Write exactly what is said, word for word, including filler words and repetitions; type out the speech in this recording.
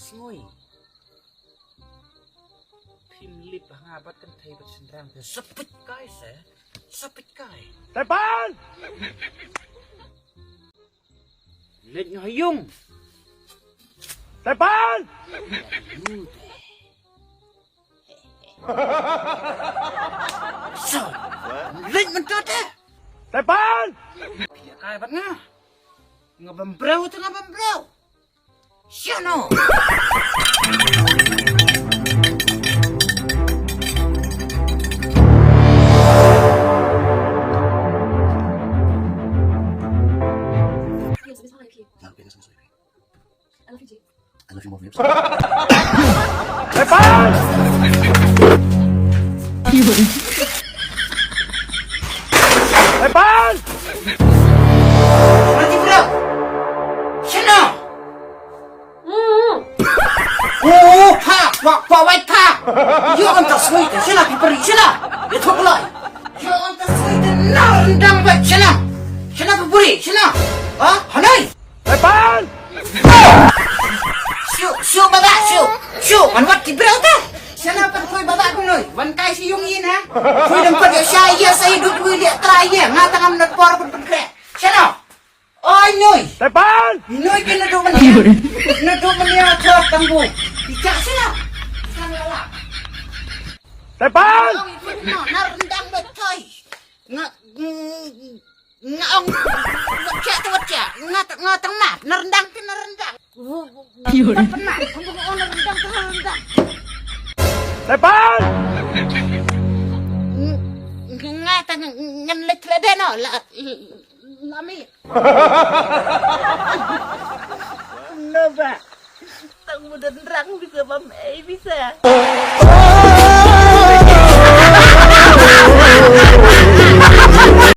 Ngui. Phim lip ha nga bad kynthei bad shynrang te. Sapit kai se. Sapit kai. Tepan! Leit noh ha ïung. Tepan! Son. Leit mynta te. Tepan! Phi ïa kai bad nga. Nga bam briew te nga bam briew. Shano? Yes, Miss Holiday. I love you, G. I love you more, Miss. Tepan! Tepan! Shano? Oh, pa, pa, pa, wait, pa. Ïoh anta sngewthuh, shana phi pyrshah, shana. Ïathuh lai. Ïoh anta sngewthuh, na ryndang bad shana. Shana phi pyrshah, shana. Ha? Hanai. Tepan! Shu, shu, baba, shu. Shu, man wat ki briew ta. Shana pat koi baba kunoi. Wan kai shi yung yin ha. Koi dang pat ya sha ya sa idut wi liya tra ya. Nga tang am nat por pun pun kre. Shana. Oi, noi. Tepan! Noi ke naduh mania. Naduh mania chot tang bu. Bicha sila. Sang lala. Tepan! Ong ikut no, na rendang ba choi. Nga, nga ong. Wacak tu wacak. Nga, nga tang na. Na rendang ke na rendang. Pernah. Ong na rendang ke na rendang. Tepan! Nga tang ngan lek lede no. La, Lami. Naba. Tang mudan rang bisa bam ei bisa.